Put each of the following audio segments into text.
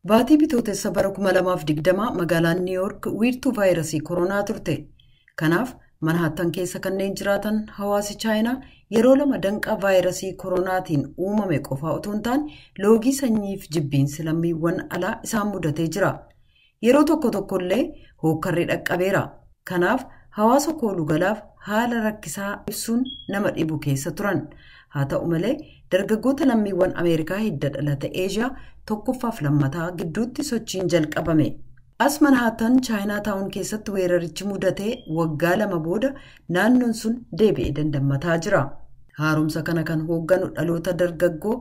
Baatii Bitootessa bara 2020 magaalaan Niiwuyoork wiirtuu vaayirasii koronaa turte. Kanaaf Manhattan keessa kanneen jiraatan hawaasi Chaayinaa yeroo lama danqaa vaayirasii koronaatiin uumame qofaa otoo hin taane, loogii sanyiif jibbiinsi lammiiwwan alaa isaan mudatee jira. Yeroo tokko tokkollee hookkarri dhaqqabeera. Kanaaf hawaasa koolugalaaf haala rakkisaa ibsuun nama dhibu keessa turan. Haa ta'u malee, dargaggoota lammiiwwan Ameerikaa hidda dhalata Eeshiyaa tokkoffaaf lammataa gidduutti sochiin jalqabame. As Manhattan Chaayinaa Taawun keessatti weerarichi mudatee waggaa 2 booda naannoon sun deebi'ee dandammataa jira. Haaromsa kana kan hoogganu dhaloota dargaggoo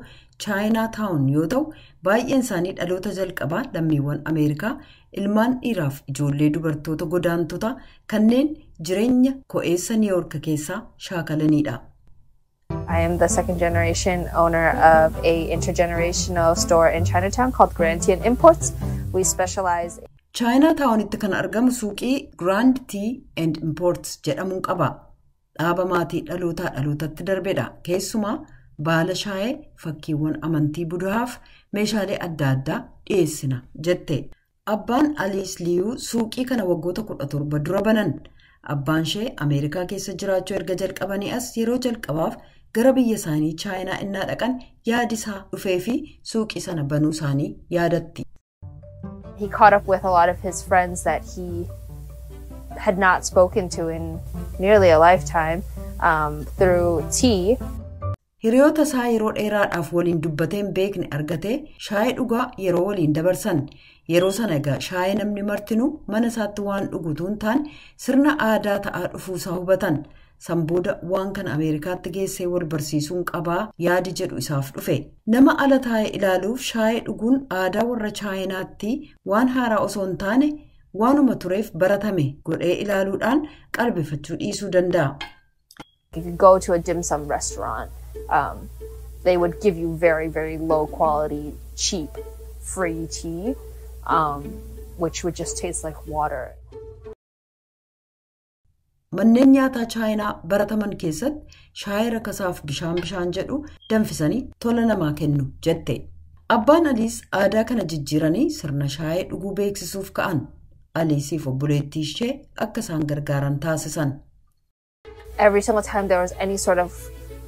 Chaayinaa Taawun yoo ta'u, baay'een isaanii dhaloota jalqabaa lammiiwwan Ameerikaa, ilmaan dhiiraaf ijoollee dubartoota godaantota kanneen jireenya ko'eessa Niiwuyoork keessaa shaakalanidha. I am the second generation owner of a intergenerational store in Chinatown called Grand Tea and Imports. We specialize Chaayinaa Taawunitti kan argamu suuqii Grand Tea and Imports jedhamuun qaba. Dhaaba maatii dhalootaa dhalootatti darbedha. Keessumaa baala shaayee, fakkiiwwan amantii Budahaaf meeshaalee adda addaa dhiyeessina jette. Abbaan Aliis Liyuu suuqii kana waggoota 17 dura banan. Abbaan ishee Ameerikaa keessa jiraachuu erga jalqabanii as yeroo jalqabaaf gara biyya isaanii Chaayinaa innaa dhaqan yaadi isaa dhufee fi suuqii sana banuu isaanii yaadatti. He caught up with a lot of his friends that he had not spoken to in nearly a lifetime through tea. Hiriyoota isaa yeroo dheeraadhaaf waliin dubbatee hin beekne argatee shaayii dhugaa yeroo waliin dabarsan. Yeroo sana egaa shaayii namni martinuu mana isaatti waan dhuguutu hin taane sirna aadaa ta'aa dhufuusaa hubatan. San booda waan kana Ameerikaatti geessee wal barsiisuun qabaa yaadi jedhu isaaf dhufe. Nama ala taa'ee ilaaluuf shaayii dhuguun aadaa warra Chaayinaatti waan haaraa osoo hin taane waanuma tureef baratame godhee ilaaluudhaan qalbifachuu dhiisuu danda'a. If you go to a dim sum restaurant, they would give you very, very low quality, cheap, free tea, which would just taste like water. Manneen nyaataa Chaayinaa barataman keessatti shaayii rakasaaf bishaan bishaan jedhu danfisanii tola namaa kennu jette. Abbaan Aliis aadaa kana jijjiiranii sirna shaayii dhuguu beeksisuuf ka'an. Aliisiif obboleettii ishee akka isaan gargaaran taasisan. Every single time there was any sort of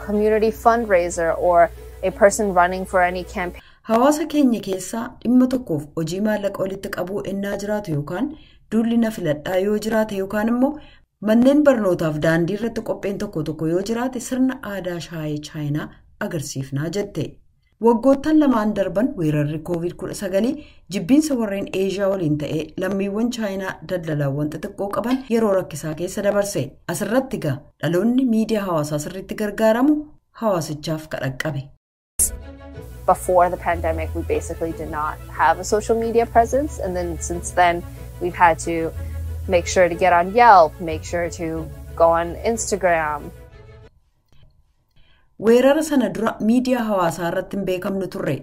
community fundraiser or a person running for any campaign, Hawaasa keenya keessaa dhimma tokkoof hojii maallaqa walitti qabuu ennaa jiraatu yookaan duulli na filadhaa yoo jiraate yookaan immoo manneen barnootaaf daandii irratti qopheen tokko tokko yoo jiraate sirna aadaa shaayii Chaayinaa agarsiifnaa jette. Waggoottan lamaan darban weerarri COVID-19 jibbiinsa warreen Eeshiyaa waliin ta'ee lammiiwwan Chaayinaa daldalaawwan xixiqqoo qaban yeroo rakkisaa keessa dabarse. Asirratti egaa dhaloonni miidiyaa hawaasaa sirriitti gargaaramu hawaasichaaf kadhaqqabe. Before the pandemic, we basically did not have a social media presence. And then since then, we've had to make sure to get on Yelp, make sure to go on Instagram. Weerara sana dura miidiyaa hawaasaa irratti hin beekamnu turre.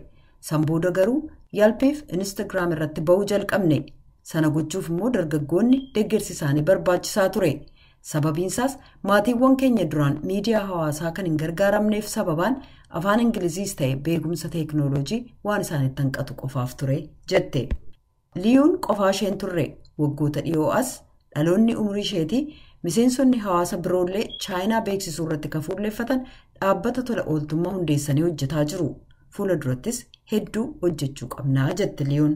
San booda garuu Yelpiif Instagram irratti ba'uu jalqabne. Sana gochuuf immoo dargaggoonni deeggarsi isaanii barbaachisaa ture. Sababiinsaas maatiiwwan keenya duraan miidiyaa hawaasaa kan hin gargaaramneef sababaan afaan Ingiliziis ta'e beekumsa teeknooloojii waan isaanitti hanqatu qofaaf ture jette. Liyuun qofaa isheen turre. Waggoota dhiyoo as dhaloonni umurii isheetii miseensonni hawaasa biroollee Chaayinaa beeksisuu irratti kan fuulleeffatan dhaabbata tola ooltummaa hundeessanii hojjetaa jiru. Fuula durattis hedduu hojjechuu qabnaa jette Liyuun.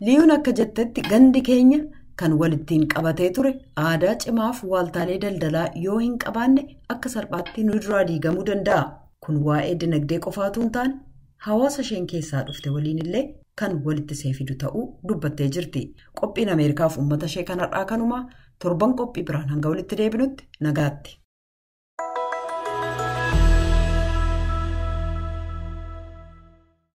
Liyuun akka jettetti, gandi keenya kan walittiin qabatee ture aadaa cimaaf waaltaalee daldalaa yoo hin qabaanne akka salphaatti nu duraa diigamuu danda'a. Kun waa'ee dinagdee qofaatu hin taane, hawaasa isheen keessaa dhufte waliin illee kan walitti see fidu ta'uu dubbattee jirti. Qophiin Ameerikaaf uummata ishee kanarraa kanumaa. Torban qophii biraan hanga walitti deebinutti nagaatti.